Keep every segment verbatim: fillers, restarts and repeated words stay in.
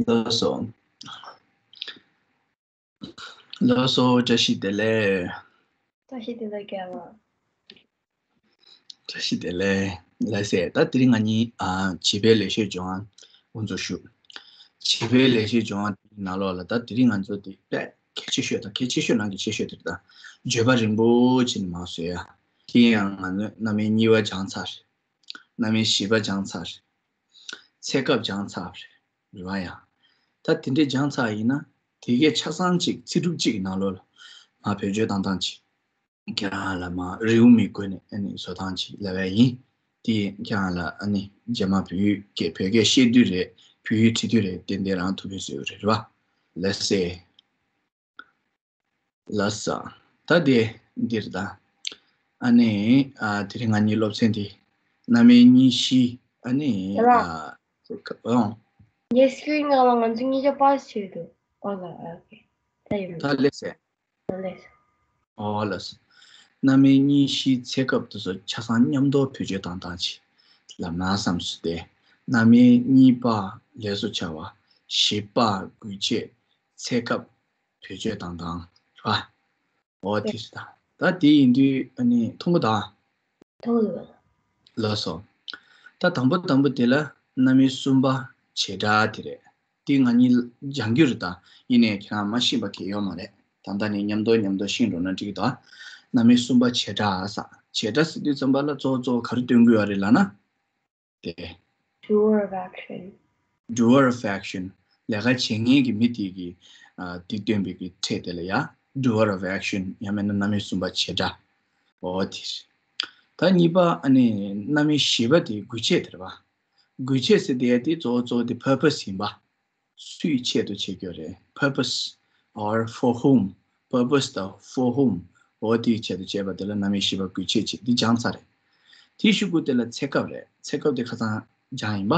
ལགས་སོ། ལགས་སོ། བཀྲ་ཤིས་བདེ་ལེགས། བཀྲ་ཤིས་བདེ་ལེགས་རྒན་ལགས། བཀྲ་ཤིས་བདེ་ལེགས། ལགས་སེ། ད་དེ་རིང་ང་གཉིས་ཨ་བྱིས་པའི་ལས་བྱེད་སྦྱོང་བ་དབུ་འཛུགས་ཞུ། བྱིས་པའི་ལས་བྱེད་སྦྱོང་བ་དེའི་ནང་ལོགས་ལ་ད་དེ་རིང་ང་ཚོ་དེ་དཔེ་གལ་ཆེ་ཤོས་དང་གལ་ཆེ་ཤོས་ནང་གི་ཆེ་ཤོས་དེ་རེད། ད་བརྗོད་པ་རིང་པོ་ཅིག་མ་བཟོས་ཡ། དེ་ཡང་ང་ཚོས་རྣམ་དབྱེ་གཉིས་པ་སྦྱངས་ཚར་རེད། རྣམ་དབྱེ་བཞི་པ་སྦྱངས་ཚར་རེད། ཚེ་སྐབས་སྦྱངས་ཚར་རེད། རེད་བ་ཡ། ད་དེ་འདྲས་སྦྱངས་ཚར་ཡིན་ན་དེ་གའི་ཆ་ཚང་གཅིག་ཚིག་གྲུབ་གཅིག་གི་ནང་ལོགས་ལ་མ་བེད་སྤྱོད་བཏང་སྟངས་གཅིག་ཁྱེད་རང་ལ་མ་རེའུ་མིག་སྒོ་ནས་ཨ་ནི་བཟོ་སྟངས་གཅིག་ལབ་པ་ཡིན། དེ་ཁྱེད་རང་ལ་ཨ་ནི་རྗེས་མ་བོད་ཡིག་བོད་སྐད་བཤད་དུས་རེད། བོད་ཡིག་བྲིས་དུས་རེད། ཏན་ཏན་རང་ཐུགས་ཕན་གསོས་ཡོད་རེད། རེད་བ། ལགས་སེ། ལགས་སོ། ད་དེ་འདིར་ད། ཨ་ནི་ཨ་དེ་རིང་ང་གཉིས་སློབ་ཚན་དེ་རྣམ་དབྱེ་གཉིས་བཞི་ཨ་ནི་རེད་བ། ཨ་ཨོ། ངའི་སི་ཀི་རིན་སྒང་ལ་ང་ཚོ་གཉིས་ཀ་པཱ་སི་བྱས་འདུག་ཨོ་ལ་ཨོ་ཁེ། ད་ཡིན། ད་ལགས་སེ། ད་ལགས་སེ། ཨོ་ལགས་སོ། རྣམ་དབྱེ་གཉིས་བཞི་ཚེ་སྐབས་དེ་ཚོ་ཆ་ཚང་མཉམ་དུ་བེད་སྤྱོད་བཏང་སྟངས་ཅིག་ལབ་ན་བསམ་སོང་སྟེ། རྣམ་དབྱེ་གཉིས་པ་ལས་སུ་བྱ་བ། བཞི་པ་དགོས་ཆེད། ཚེ་སྐབས་བེད་སྤྱོད་བཏང་སྟངས་རེད་བ། འོ་དེ་རེད་ད། ད་དེ་ཡིན་དུས་ཨ་ནི་མཐོང་གི་ད། མཐོང་གི་འདུག་ལགས་སོ། ད་དང་པོ་དང་པོ་དེ་ལ་རྣམ་དབྱེ་གསུམ་པ་བྱེད་སྒྲ་དེ་རེད། དེ་ང་གཉིས་སྦྱང་རྒྱུ་རེད་ད། ཡིན་ནའི་ཁྱེད་རང་མ་ཤེས་པ་གང་ཡང་ཡོད་མ་རེད། ད་ལྟ་ནས་མཉམ་དུ་མཉམ་དུ་ཤེས་འགྲོ་ན་འགྲིག་གི་ད། རྣམ་དབྱེ་གསུམ་པ་བྱེད་སྒྲ་ཟེར། བྱེད་སྒྲ་ཟེར་དུས་ཙམ་པ་ལ་གཙོ་བོ་གཙོ་བོ་ག་རེ་སྟོན་གྱི་ཡོད་རེད་ལབ་ན། དེ། Doer of action. Doer of action. ལས་ཀ་བྱེད་མཁན་གྱི་མི་དེ་གི་ཨ་དེ་སྟོན་པའི་གི་ཕྲད་དེ་ལ་ཡ། Doer of action. ཡང་མིན་ན་རྣམ་དབྱེ་གསུམ་པ་བྱེད་སྒྲ། འོ་དེ་རེད། ད་གཉིས་པ་ཨ་ནི་རྣམ་དབྱེ་བཞི་པ་དེ་དགོས་ཆེད་དེ་རེད་བ། དགོས་ཆེད་ཟེར་དེ་དེ་གཙོ་བོ་གཙོ་བོ་དེ་purpose ཡིན་པ། སུའི་ཆེད་དུ་བྱེད་རྒྱུ་རེད། Purpose or for whom. Purpose དང་for whom. འོ་དེའི་ཆེད་དུ་བྱས་པ་དེ་ལ་རྣམ་དབྱེ་བཞི་པ་དགོས་ཆེད་ཅིག་འདི་སྦྱངས་ཚར་རེད། དེའི་གཞུག་གུ་དེ་ལ་ཚེ་སྐབས་རེད། ཚེ་སྐབས་དེ་ཁ་སང་སྦྱངས་ཡིན་པ།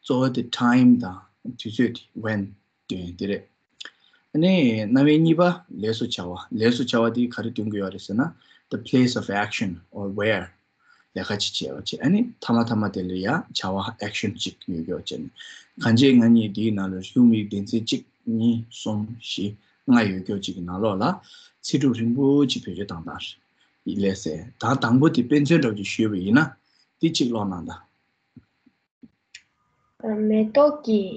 གཙོ་བོ་དེ་time དང་དུས་ཚོད་དེ་when དེ་དེ་རེད། ཨ་ནི་རྣམ་དབྱེ་གཉིས་པ་ལས་སུ་བྱ་བ། ལས་སུ་བྱ་བ་དེ་ག་རེ་སྟོན་གྱི་ཡོད་རེད་ཟེར་ན། The place of action or where. ལས་ཀ་ཅིག་བྱས་པ་བྱས། ཨ་ནི་མཐའ་མ་མཐའ་མ་དེ་ལ་ཡ་བྱ་བ་action ཅིག་ཡོད་རྒྱུ་བྱས་ནས། གང་བྱས་ང་གཉིས་འདིའི་ནང་ལ་རེའུ་མིག་སྡེ་ཚན་གཅིག་གཉིས་གསུམ་བཞི་ལྔ་ཡོད་རྒྱུ་ཅིག་གི་ནང་ལོགས་ལ་ཚིག་གྲུབ་རིང་པོ་ཅིག་བེད་སྤྱོད་བཏང་སྟངས་རེད། ལགས་སེ། ད་དང་པོ་དེ་དཔེ་མཚོན་འདྲ་བོ་ཅིག་ཞུས་པ་ཡིན་ན་འདི་གཅིག་ཀློག་གནང་དང་། མེ་ཏོག་གིས་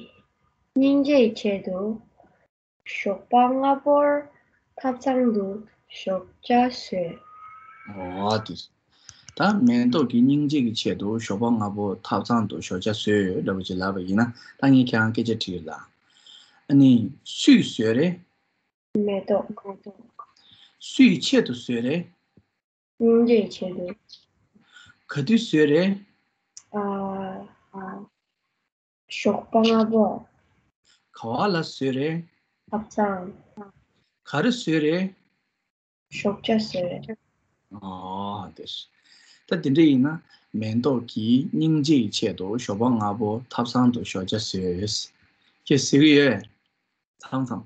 སྙིང་རྗེའི་ཆེད་དུ་ཞོགས་པ་སྔ་པོར་ཐབ་ཚང་དུ་ཞོགས་ཇ་ཟོས། འོ་དེ། ད་མེ་ཏོག་གིས་སྙིང་རྗེ་གི་ཆེད་དུ་ཞོགས་པ་སྔ་པོ་ཐབ་ཚང་དུ་ཞོགས་ཇ་ཟོས་ཡོད་འདྲ་བོ་ཅིག་ལབ་པ་ཡིན་ན། ད་ངས་ཁྱེད་རང་སྐད་ཆ་དྲིས་ལ། ཨ་ནི་སུས་ཟོས་རེད། མེ་ཏོག་སྙིང་རྗེའི་ཆེད་དུ། ག་དུས་ཟོས་རེད། ཨ། ཞོགས་པ་སྔ་པོ། ག་བ་ལ་ཟོས་རེད། ཐབ་ཚང་། ག་རེ་ཟོས་རེད། ཞོགས་ཇ་ཟོས་རེད། ཨོ་དེ། ད་དེ་འདྲ་ཡིན་ན་མེ་ཏོག་གིས་སྙིང་རྗེའི་ཆེད་དུ་ཞོགས་པ་སྔ་པོ་ཐབ་ཚང་དུ་ཞོགས་ཇ་ཟོས། ཁྱེད་ཟེར་གི་ཡོད། མཚམས་མཚམས།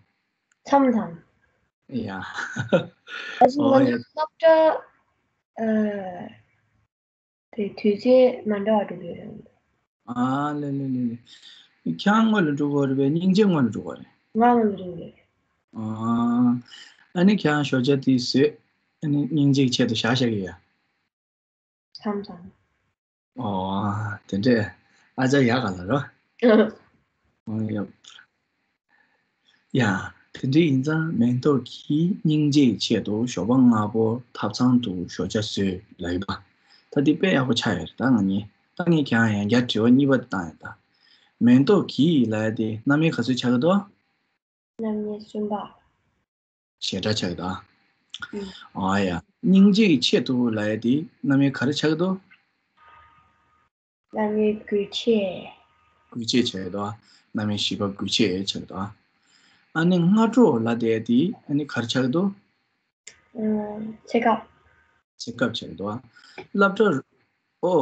མཚམས་མཚམས། ཡ། ཨ་ཅེ་ང་ཚོ་སློབ་གྲྭ་ཨ་དེ་དུས་ཚོད་མ་འདྲ་བ་འགྲོ་གི་ཡོད་རེད། ཨ་ལེ་ལེ་ལེ་ལེ། ཁྱེད་རང་སྔོན་ལ་འགྲོ་གི་རེད་པས། སྙིང་རྗེ་སྔོན་ལ་འགྲོ་གི་རེད། ང་སྔོན་ལ་འགྲོ་གི་རེད། ཨ་ཨ་ནི་ཁྱེད་རང་ཞོགས་ཇ་དེ་ཟོས། ཨ་ནི་སྙིང་རྗེ་གི་ཆེད་དུ་བཞག་བཞག་གི་ཡ། མཚམས་མཚམས། ཨོ་དེ་འདྲས། ཨ་ཅག་ཡག་ག་ལ་རོ། ཨོ་ཡ། ཡ། དེ་འདྲ་ཡིན་ཙང་མེ་ཏོག་གིས་སྙིང་རྗེའི་ཆེད་དུ་ཞོགས་པ་སྔ་པོ་ཐབ་ཚང་དུ་ཞོགས་ཇ་ཟོས་ལབ་ཡོད་པ། ད་འདི་དཔེ་ཡག་པོ་ཆགས་ཡོད་རེད་ད་ང་གཉིས། ད་ངས་ཁྱེད་རང་ཡང་བསྐྱར་དྲི་བ་གཉིས་པ་དེ་བཏང་ཡོད་ད། མེ་ཏོག་གིས་ལབ་ཡ་དེ་རྣམ་དབྱེ་ག་ཚོད་ཆགས་ཀྱི་འདུག་རྣམ་དབྱེ་གསུམ་པ། བྱེད་སྒྲ་ཆགས་ཀྱི་འདུག་ཨ་ཡ། སྙིང་རྗེའི་ཆེད་དུ་ལབ་ཡ་དེ་རྣམ་དབྱེ་ག་རེ་ཆགས་ཀྱི་འདུག་རྣམ་དབྱེ་དགོས་ཆེད། དགོས་ཆེད་ཆགས་ཀྱི་འདུག་རྣམ་དབྱེ་བཞི་པ་དགོས་ཆེད་ཆགས་ཀྱི་འདུག་ཨ་ནི་སྔ་དྲོ་ལབ་ཡ་དེ་ཨ་ནི་ག་རེ་ཆགས་ཀྱི་འདུག་ཚེ་སྐབས། ཚེ་སྐབས་ཆགས་ཀྱི་འདུག་སློབ་གྲྭ། ཨོ།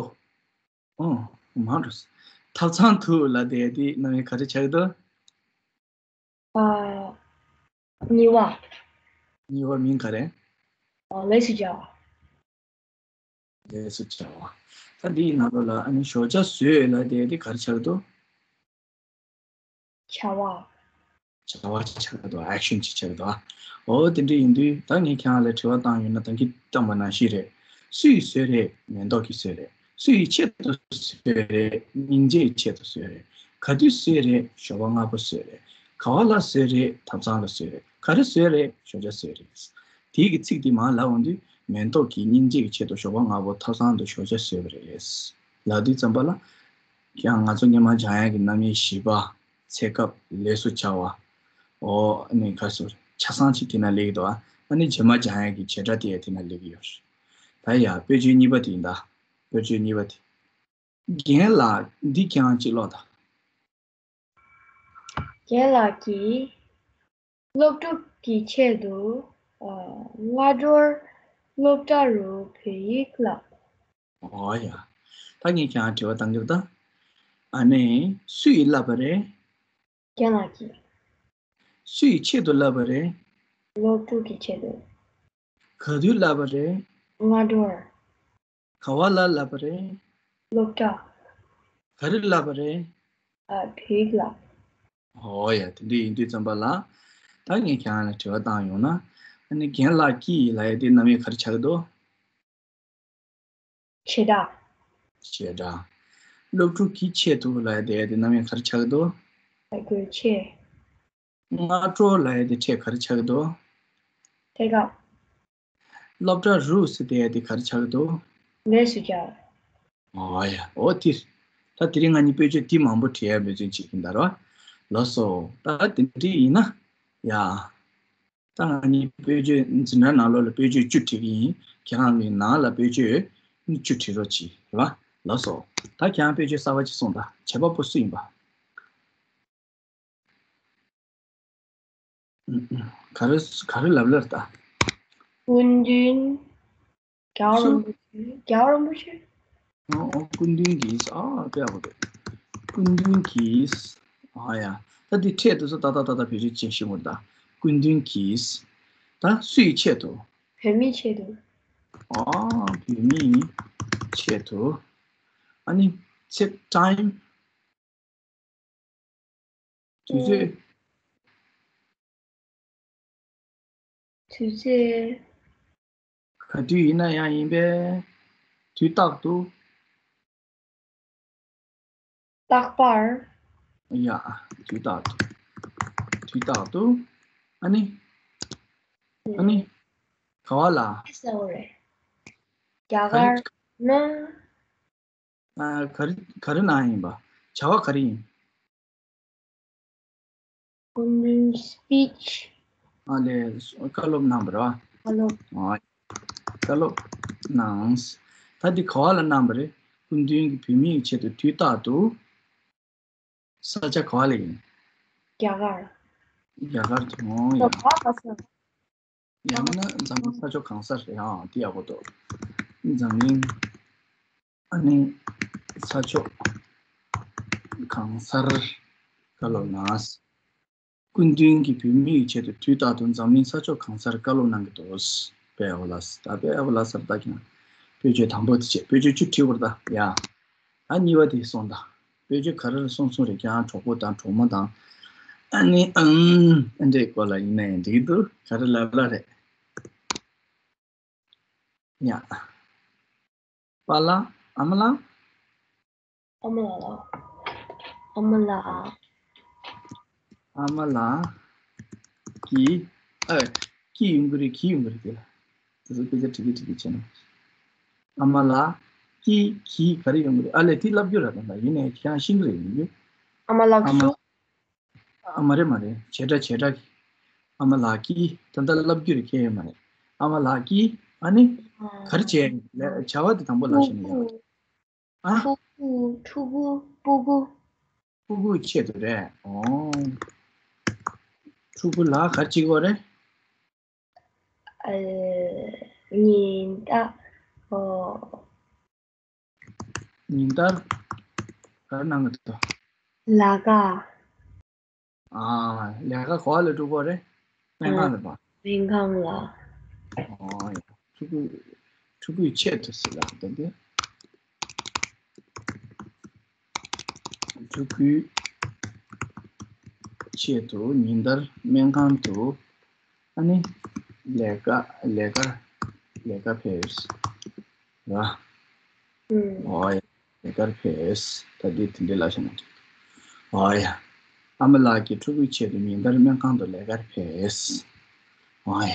ཨོ། མ་འགྲོ། ཐབ་ཚང་དུ་ལབ་ཡ་དེ་རྣམ་དབྱེ་ག་རེ་ཆགས་ཀྱི་འདུག་ཨ། གཉིས་པ། གཉིས་པ་མིང་ག་རེ། ཨ། ལས་སུ་བྱ་བ། ལས་སུ་བྱ་བ། ད་འདིའི་ནང་ལོགས་ལ་ཨ་ནི་ཞོགས་ཇ་ཟོས་ལབ་དེ་འདི་ག་རེ་ཆགས་འདུག་བྱ་བ། བྱ་བ་ཆགས་འདུག action ཅིག་ཆགས་འདུག་འོ་དེ་འདྲ་ཡིན་དུས་ད་ངས་ཁྱེད་རང་ལ་དྲི་བ་བཏང་ཡོད་ན་ད་གིན་བཏང་པ་ནང་བཞིན་རེད། སུ་ཡི་སྲོལ་རེད། མེ་ཏོག་གི་སྲོལ་རེད། སུ་ཡི་ཆེད་དུ་སྲོལ་རེད། སྙིང་རྗེ་ཡི་ཆེད་དུ་སྲོལ་རེད། ག་དུས་སྲོལ་རེད། ཞོགས་པ་སྔ་པོ་སྲོལ་རེད། ག་བ་ལ་སྲོལ་རེད། ཐབ་ཚང་ལ་སྲོལ་རེད། ག་རེ་སྲོལ་རེད། ཞོགས་ཇ་སྲོལ་རེད། དེའི་གི་ཚིག་དེ་མར་ལབ་འོང་དུས་མེ་ཏོག་གིས་སྙིང་རྗེ་ཡི་ཆེད་དུ་ཞོགས་པ་སྔ་པོ་ཐབ་ཚང་དུ་ཞོགས་ཇ་སྲོལ་བ་རེད། ལབ་དུས་ཙམ་པ་ལ་ཡང་ང་ཚོ་སྔོན་མ་སྦྱང་ཡག་གི་རྣམ་དབྱེ་བཞི་པ། ཚེ་སྐབས། ལས་སུ་བྱ་བ། འོ་ཨ་ནི་ག་སོ་ཆ་ཚང་གཅིག་དེ་ན་སླེབས་ཀྱི་འདུག་ཨ་ནི་རྗེས་མ་སྦྱང་ཡག་གི་བྱེད་སྒྲ་དེ་ཡང་དེ་ན་སླེབས་ཀྱི་ཡོད་རེད། ད་ཡ་དཔེར་བརྗོད་གཉིས་པ་དེ་ཡིན་ད། དཔེར་བརྗོད་གཉིས་པ་དེ། རྒན་ལགས་འདི་ཁྱེད་རང་གཅིག་ཀློག་དང་། རྒན་ལགས་ཀྱིས་སློབ་ཕྲུག་གི་ཆེད་དུ་ཨ་སྔ་དྲོར་སློབ་གྲྭ་རུ་བོད་ཡིག་བསླབས། ཨོ་ཡ། ད་ངས་ཁྱེད་རང་དྲི་བ་བཏང་གི་ཡོད་ད། ཨ་ནི་སུ་ཡིས་བསླབས་པ་རེད། རྒན་ལགས་ཀྱིས། སུ་ཡི་ཆེད་དུ་བསླབས་པ་རེད། སློབ་ཕྲུག་གི་ཆེད་དུ། ག་དུས་བསླབས་པ་རེད། སྔ་དྲོར། ག་བ་ལ་བསླབས་པ་རེད། སློབ་གྲྭ། ག་རེ་བསླབས་པ་རེད། ཨ་བོད་ཡིག་བསླབས། ཨོ་ཡ་དེ་འདྲ་ཡིན་དུས་ཙམ་པ་ལ། ད་ངས་ཁྱེད་རང་ལ་དྲི་བ་བཏང་ཡོང་ན། ཨ་ནི་རྒན་ལགས་ཀྱིས་ལབ་ཡ་དེ་རྣམ་དབྱེ་ག་རེ་ཆགས་ཀྱི་འདུག་བྱེད་སྒྲ། བྱེད་སྒྲ། སློབ་ཕྲུག་གི་ཆེད་དུ་ལབ་ཡ་དེ་དེ་རྣམ་དབྱེ་ག་རེ་ཆགས་ཀྱི་འདུག་ཨ་དགོས་ཆེད། སྔ་དྲོ་ལབ་ཡ་དེ་ཕྲད་ག་རེ་ཆགས་ཀྱི་འདུག་ཕྲད་སྐབས། སློབ་གྲྭ་རུ་ཟེར་དེ་ཡ་དེ་ག་རེ་ཆགས་ཀྱི་འདུག་ལས་སུ་བྱ། ཨོ་ཡ་ཨོ་དེ། ད་དེ་རིང་ང་གཉིས་དཔེ་བརྗོད་འདི་མང་པོ་བྲིས་ཡ་འབད་བརྩོན་བྱེད་ཀྱིན་ད་རོ། ལགས་སོ། ད་དེ་འདྲ་ཡིན་ན། ཡ། ད་ང་གཉིས་དཔེ་བརྗོད་འཛིན་གྲྭ་ནང་ལོགས་ལ་དཔེ་བརྗོད་བཅུ་བྲིས་ཀྱི་ཡིན། ཁྱེད་རང་གི་ནང་ལ་དཔེ་བརྗོད་བཅུ་བྲིས་རོགས་གྱིས་རེད་བ། ལགས་སོ། ད་ཁྱེད་རང་དཔེ་བརྗོད་གསར་པ་ཅིག་གསུངས་དང་། བྱེད་པ་པོ་སུ་ཡིན་པ། ག་རེ་ག་རེ་ལབ་ལབ་ད། སྐུ་མདུན། རྒྱལ་བ་རིན་པོ་ཆེ། རྒྱལ་བ་རིན་པོ་ཆེ། ཨོ་ཨོ་སྐུ་མདུན་གྱིས། ཨ་དཔེ་ཡག་པོ་འདུག་སྐུ་མདུན་གྱིས། ཨ་ཡ། ད་འདི་ཕྲད་དུ་སོ་ད་ད་ད་ད་བེད་སྤྱོད་བྱེད་ཤེས་མོ་ད། སྐུ་མདུན་གྱིས། ད་སུ་ཡི་ཆེད་དུ། བོད་མིའི་ཆེད་དུ། ཨ་བོད་མིའི་ཆེད་དུ། ཨ་ནི་ཚེ་time། དུས་ཚོད། དུས་ཚོད། ག་དུས་ཡིན་ན་ཡང་ཡིན་པས། དུས་རྟག་ཏུ། རྟག་པར། ཡ། དུས་རྟག་ཏུ། དུས་རྟག་ཏུ། ཨ་ནི། ཨ་ནི། ག་བ་ལ། ཨེ་ཟེར་བ་རེད། རྒྱ་གར་ན། ཨ་ག་རེ་ག་རེ་ནང་ཡིན་པ། བྱ་བ་ག་རེ་ཡིན། སྐུ་མདུན་speech། ཨ་ལས་བཀའ་སློབ་གནང་བ་རེད་བ། བཀའ་སློབ། ཨ་བཀའ་སློབ་གནང་། ད་འདི་ག་བ་ལ་གནང་བ་རེད། སྐུ་མདུན་གྱིས་བོད་མིའི་ཆེད་དུ་དུས་རྟག་ཏུ། ས་ཆ་ག་བ་ལ་ཡིན། རྒྱ་གར། རྒྱ་གར་དུ། ཨོ་ཡ། ད་ག་བ་ས། ཡང་ན་འཛམ་གླིང་ས་ཕྱོགས་གང་སར། ཡང་དེ་ཡག་པོ་འདུག་འཛམ་གླིང་ཨ་ནི་ས་ཕྱོགས་གང་སར་བཀའ་སློབ་གནང་། སྐུ་མདུན་གྱིས་བོད་མིའི་ཆེད་དུ་དུས་རྟག་ཏུ་འཛམ་གླིང་ས་ཕྱོགས་གང་སར་བཀའ་སློབ་གནང་གི་འདུག་དཔེ་ཡག་པོ་ལགས། ད་དཔེ་ཡག་པོ་ལགས་སར་ད་ཀྱང་དཔེ་བརྗོད་དང་པོ་དེ་བྱས། དཔེ་བརྗོད་བཅུ་བྲིས་བར་ད་ཡ། ཨ་གཉིས་པ་དེ་སོང་དང་། དཔེ་བརྗོད་ག་རེ་ལ་སོང་སོང་རེད། ཀྱང་གྲོགས་པོ་དང་གྲོགས་མོ་དང་། ཨ་ནི་ཨང་ཨ་འདྲའི་སྐོར་ལ་ཡིན་ན་ཡང་འགྲིག་གི་འདུག་ག་རེ་ལབ་ལ་རེད། ཡ། པཱ་ལགས། ཨ་མ་ལགས། ཨ་མ་ལགས་ལ། ཨ་མ་ལགས། ཨ་མ་ལགས། ཀྱིས། ཨ། ཀྱིས་ཡོང་གི་རེད། གྱིས་ཡོང་གི་རེད་དེ་ལ། དེ་ཚོ་དཔེ་ཆ་འབྲི་གི་འབྲི་གི་བྱས་ན། ཨ་མ་ལགས། ཀྱིས་གྱིས་ག་རེ་ཡོང་གི་རེད། ཨ་ལས་དེ་ལབ་རྒྱུ་ར་ད་ལ་ཡིན་ནའི་ཁྱེད་རང་ཤེས་ཀྱི་རེད་ཡིན་རྒྱུ། ཨ་མ་ལགས་ཨ་མ། སུ། ཨ་མ་རེད་མ་རེད། བྱེད་སྒྲ་བྱེད་སྒྲ་གི། ཨ་མ་ལགས་ཀྱིས་ད་ལྟ་ལབ་རྒྱུ་རེད། ཁྱེད་ཡོད་མ་རེད། ཨ་མ་ལགས་ཀྱིས་ཨ་ནི། ག་རེ་བྱས་ལ་བྱ་བ་དེ་དང་པོ་ལབ་ཤེས་ན་ཡག་པ། ཨ། ཕྲུ་གུ། ཕྲུ་གུ། སྤུ་གུ། སྤུ་གུའི་ཆེད་དུ་རེད། ཨོ། ཕྲུ་གུ་ལ་ག་རེ་བྱེད་དགོས་རེད། ཨ། ཉིན་ལྟར། ཨོ། ཉིན་ལྟར་ག་རེ་གནང་གི་འདུག་ལས་ཀ། ཨ། ལས་ཀ་ག་བ་ལ་སྒྲུབ་དགོས་རེད། སྨན་ཁང་ལ་པ། སྨན་ཁང་ལ། ཨོ་ཡ། ཕྲུ་གུ། ཕྲུ་གུའི་ཆེད་དུ་ཟེར་ལ་འདི་འདི། ཕྲུ་གུའི་ ཆེད་དུ་ཉིན་ལྟར་སྨན་ཁང་དུ་ཨ་ནི་ལས་ཀ་ལས་ཀ་ལས་ཀ་ཕེབས། ར། ཨུམ། འོ་ཡ། ལས་ཀར་ཕེབས། ད་འདི་དེ་འདྲའི་ལབ་བཞག་ན་འགྲིག་འོ་ཡ། ཨ་མ་ལགས་ཀྱི་ཕྲུ་གུའི་ཆེད་དུ་ཉིན་ལྟར་སྨན་ཁང་དུ་ལས་ཀར་ཕེབས། འོ་ཡ།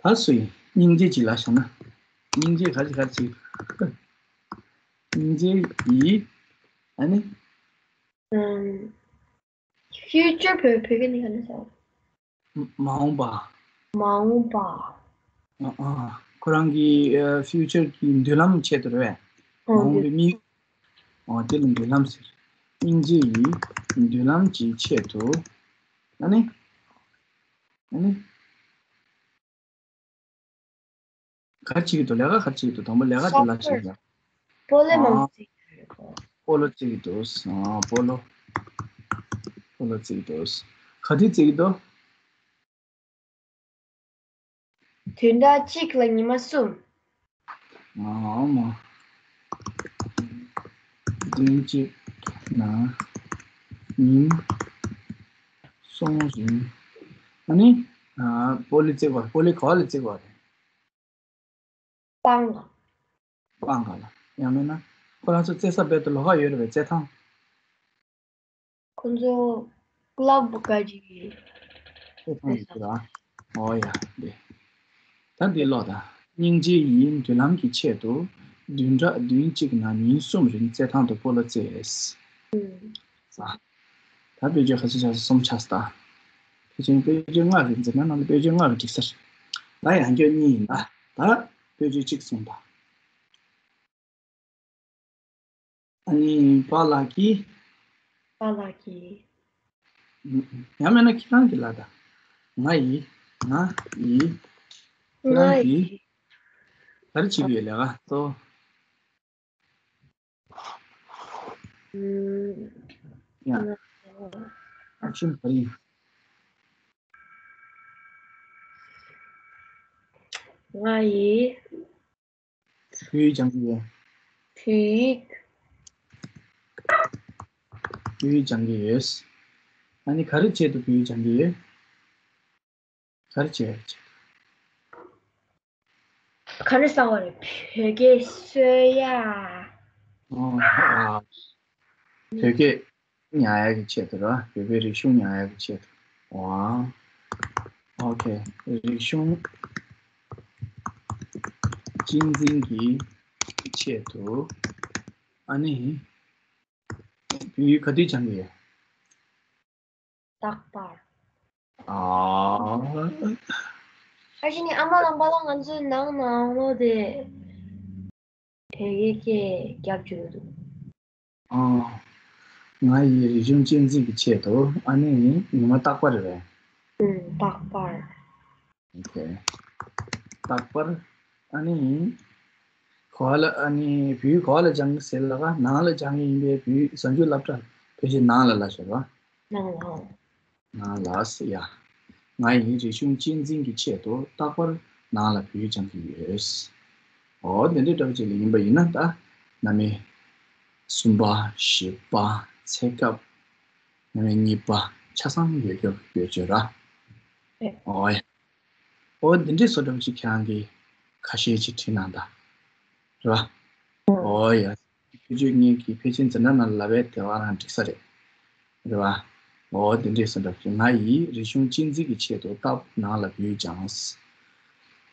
ད་སུ་ཡིན། སྙིང་རྗེ་ཅིག་ལབ་བཞག་ན། སྙིང་རྗེ་ག་རེ་ག་རེ་ཅིག་སྙིང་རྗེ་ཡིས་ཨ་ནི། ཨུམ། ཕིའུ་ཅར་བོད་བོད་སྐད་ནི་ག་ནས་ཟེར། མ་འོངས་པ། མ་འོངས་པ། ཨ་ཨ། ཁོ་རང་གི་ཕིའུ་ཅར་གྱི་མདུན་ལམ་ཆེད་དུ་རེད་པས། ཨོ་མ་འོངས་པའི་མི། ཨོ་དེ་ལ་མདུན་ལམ་ཟེར། སྙིང་རྗེ་ཡིས་མདུན་ལམ་གྱི་ཆེད་དུ། ཨ་ནི། ཨ་ནི། ག་རེ་བྱེད་ཀྱི་འདུག་ལས་ཀ་ག་རེ་བྱེད་ཀྱི་འདུག་དང་པོ་ལས་ཀ་དེ་ལ་བྱེད་ཀྱི་འདུག་སྤོ་ལོ་མང་པོ་རྩེ་གི་རེད་གོ། སྤོ་ལོ་རྩེ་གི་འདུག་ཨ་སྤོ་ལོ། སྤོ་ལོ་རྩེ་གི་འདུག་ག་དུས་རྩེ་གི་འདུག་བདུན་ཕྲག་གཅིག་ལ་ཉི་མ་གསུམ། ཨ་མ། བདུན་གཅིག་ན་ཉིན་གསུམ་རིང་། ཨ་ནི། ཨ་སྤོ་ལོ་རྩེ་བ་སྤོ་ལོ་ག་ལ་རྩེ་བ་རེད། སྤང་ལ། སྤང་ག་ལ། ཡང་མིན་ན། ཁོ་རང་ཚོ་རྩེ་ས་རྦད་དེ་ལོགས་ཀ་ཡོད་རེད་པས་རྩེད་ཐང་། ཁོ་ཚོ་ཀླབ་ག་ཅིག་རྩེད་ཐང་ཡོད་རེད་ཨ། འོ་ཡ་འདི། ད་འདི་ཀློག་དང་། སྙིང་རྗེ་ཡིས་མདུན་ལམ་གྱི་ཆེད་དུ་བདུན་ཕྲག་བདུན་གཅིག་ནང་ཉིན་གསུམ་རིང་རྩེད་ཐང་དུ་སྤོ་ལོ་རྩེས། ཨུམ། ས། ད་བེད་སྤྱོད་ག་ཚོད་ཆགས་སོང་གསུམ་ཆགས་སོང་ད། ཕལ་ཆེར་བེད་སྤྱོད་ལྔ་རེད་འཛིན་ན་ནང་ལ་བེད་སྤྱོད་ལྔ་རེད་འགྲིག་ས་རེད། ད་ཡང་བསྐྱར་གཉིས་ཡིན་ན་ད་བེད་སྤྱོད་གཅིག་གསུངས་ད། ཨ་ནི་པཱ་ལགས་ཀྱིས། པཱ་ལགས་ཀྱིས། ཡང་མིན་ན་ཁྱེད་རང་གིས་ལབ་ད། ང་ཡིས། ང་ཡིས། ཁྱེད་རང་གིས། ང་ཡིས། ག་རེ་བྱེད་ཀྱི་ཡོད་ལས་ཀ་གཙོ་བོ། ཡ། ཨ་ཆིན་བ་ཡིན། ང་ཡིས། བོད་ཡིག་སྦྱང་གི་ཡོད། བོད་ཡིག་བོད་ཡིག་སྦྱང་གི་ཡོད། ཨ་ནི་ག་རེ་ཆེད་དུ་བོད་ཡིག་སྦྱང་གི་ཡོད། ག་རེ་བྱས་ཡོད་ཅེས། ག་རེ་ཟེར་བ་རེད། བོད་སྐད་གསོལ་ཡ། ཨོ། ཨ། བོད་སྐད་ཉར་ཡ་གི་ཆེད་དུ་ར། བོད་པའི་རིག་གཞུང་ཉར་ཡ་གི་ཆེད་དུ། ཨོ། ཨོ་ཁེ། རིག་གཞུང་གཅེས་འཛིན་གྱི་ཆེད་དུ། ཨ་ནི། བོད་ཡིག་ག་དུས་སྦྱང་གི་ཡོད། རྟག་པར། ཨ། ཨ་ཞེ་ནི་ཨ་མ་དང་པཱ་ལགས་ང་ཚོའི་ནང་ནང་ལོ་དེ་བོད་ཡིག་སྐད་རྒྱབ་བསྒྱུར་འདུག་ཨ། ང་ཡི་རིག་གཞུང་གཅེས་འཛིན་གྱི་ཆེད་དུ་ཨ་ནི་ཉི་མ་རྟག་པར་རེད་པས། ཨུམ། རྟག་པར། ཨོ་ཁེ། རྟག་པར་ཨ་ནི། ག་པར་ལ་ཨ་ནི་བོད་ཡིག་ག་པར་ལ་སྦྱང་གི་ཟེར་ལབ་ན་ནང་ལ་སྦྱང་གི་ཡིན་པས། བོད་ཡིག་གཟའ་མཇུག་སློབ་གྲྭ་ཕལ་ཆེར་ནང་ལ་ལབ་ཤག་ར། ནང་ལ། ནང་ལ་ཟེར་ཡ། ང་ཡི་རིག་གཞུང་གཅེས་འཛིན་གྱི་ཆེད་དུ་རྟག་པར་ནང་ལ་བོད་ཡིག་སྦྱང་གི་ཡོད། འོ་དེ་འདྲའི་འདྲ་པོ་ཅིག་ལ་ཡིན་པ་ཡིན་ན་ད། སྣ་མིན་གསུམ་པ་བཞི་པ་ཚེ་སྐབས། སྣ་མིན་གཉིས་པ་ཆ་ཚང་ཡོད་རྒྱུ་ཡོད་བརྗོད་ར། རེད། འོ་ཡ། འོ་འདི་འདྲའི་བཟོ་འདྲ་པོ་ཅིག་ཁྱེད་རང་གིས་ཁ་ཤས་ཅིག་བྲིས་གནང་དང་། རེད་པ། ཨོ་ཡ། ཁྱོད་ཚོས་ངེད་ཀྱི་ཕལ་ཆེར་འཛིན་གྲྭ་ནང་ལ་ལབ་པའི་དེ་བ་རང་འགྲིག་ས་རེད། རེད་པ། འོ་འདི་འདྲའི་བཟོ་འདྲ་པོ་ཅིག་ང་ཡིས་རིག་གཞུང་གཅེས་འཛིན་གྱི་ཆེད་དུ་རྟག་པར་ནང་ལ་བོད་ཡིག་སྦྱངས།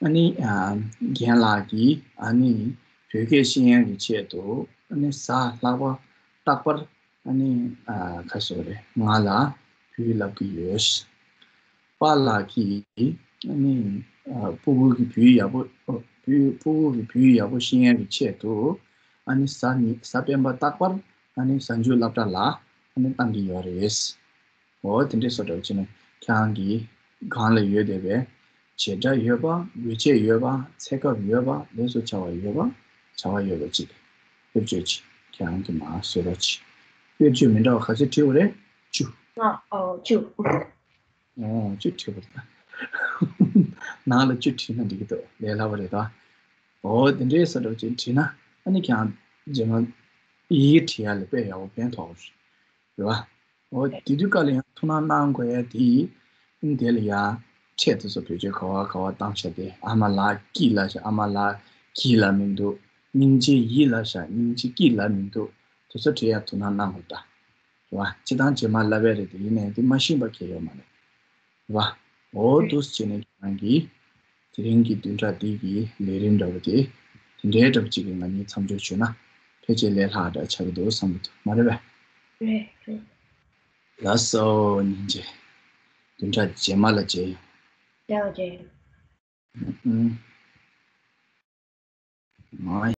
ཨ་ནི། རྒན་ལགས་ཀྱིས་ཨ་ནི་བོད་སྐད་ཤེས་ཡོན་གྱི་ཆེད་དུ་ཨ་ནི་གཟའ་ལྷག་པ་རྟག་པར་ཨ་ནི། ཨ། ཁ་ཤས་རེད། ང་ལ་བོད་ཡིག་བསླབ་ཀྱི་ཡོད། པཱ་ལགས་ཀྱིས་ཨ་ནི། ཨ། སྤུ་གུ་གི་བོད་ཡིག་ཡག་པོ། ཨ། བོད། སྤུ་གུ་གི་བོད་ཡིག་ཡག་པོ་ཤེས་ཡོན་གྱི་ཆེད་དུ་ཨ་ནི་གཟའ་ཉི། གཟའ་སྤེན་པ་རྟག་པར་ཨ་ནི་གཟའ་མཇུག་སློབ་གྲྭ་ལ་ཨ་ནི་བཏང་གི་ཡོད་རེད། འོ་དེ་འདྲའི་བཟོ་འདྲ་བྱས་ནས་ཁྱེད་རང་གི་སྒང་ལ་ཡོད་བསྡད་པའི་བྱེད་སྒྲ་ཡོད་པ། འགུལ་སྐྱོད་ཡོད་པ། ཚེ་སྐབས་ཡོད་པ། ལས་སུ་བྱ་བ་ཡོད་པ། བྱ་བ་ཡོད་པ་ཅིག་དཔེར་བརྗོད་ཅིག་ཁྱེད་རང་གིས་མར་བཟོས་རོགས་གྱིས། དཔེར་བརྗོད་མི་འདྲ་བ་ག་ཚོད་བྲིས་པ་རེད། བཅུ། ལྔ། ཨོ། བཅུ། ཨོ། བཅུ་བྲིས་པ་རེད་ད། ནང་ལ་བཅུ་བྲིས་ན་འགྲིག་གི་འདུག་ལས་སླ་པོ་རེད་ད། འོ་དེ་འདྲའི་བཟོ་འདྲ་ཅིག་བྲིས་ན་ཨ་ནི་ཁྱེད་རང་རྗེས་མ་ཡི་གེ་བྲིས་ཡ་ལ་དཔེ་ཡག་པོ་ཕན་ཐོགས་རེད་པ། འོ་དེ་དུས་སྐབས་ལ་ཡང་ཐུགས་སྣང་གནང་དགོས་ཡ་དེ་ཡིན། དེ་ལ་ཡང་ཕྲད་དེ་ཚོ་བེད་སྤྱོད་ག་བ་ག་བ་བཏང་བྱ་དེ། ཨ་མ་ལགས་སྐྱིད་ལབ་བྱ། ཨ་མ་ལགས་སྐྱིད་ལབ་མི་འདུག་སྙིང་རྗེ་ཡིད་ལབ་བྱ། སྙིང་རྗེ་སྐྱིད་ལབ་མི་འདུག་དེ་ཚོ་བྲིས་ཡ་ཐུགས་སྣང་གནང་དགོས་ད། རེད་བ། སྤྱིར་བཏང་རྗེས་མ་ལབ་ཡ་རེད་དེ། ཡིན་ནའི་དེ་མ་ཤེས་པ་གང་ཡོད་མ་རེད། རེད་བ། འོ་འདུག་སེ་བྱས་ནས་ཁྱེད་རང་གིས་དེ་རིང་གི་བདུན་ཕྲག་འདི་གི་ལས་རིམ་འདྲ་བོ་དེ་དེ་འདྲའི་འདྲ་བོ་ཅིག་གི་ང་གཉིས་མཚམས་འཇོག་བྱུང་ན་ཕལ་ཆེར་ལས་སླ་འདྲ་ཆགས་ཀྱི་འདུག་བསམ་གྱི་འདུག་མ་རེད་པས། རེད་རེད། ལགས་སོ། སྙིང་རྗེ། བདུན་ཕྲག་རྗེས་མ་ལ་མཇལ་ཡོང་། མཇལ་ཡོང་མཇལ་ཡོང་། ཨུམ། མ།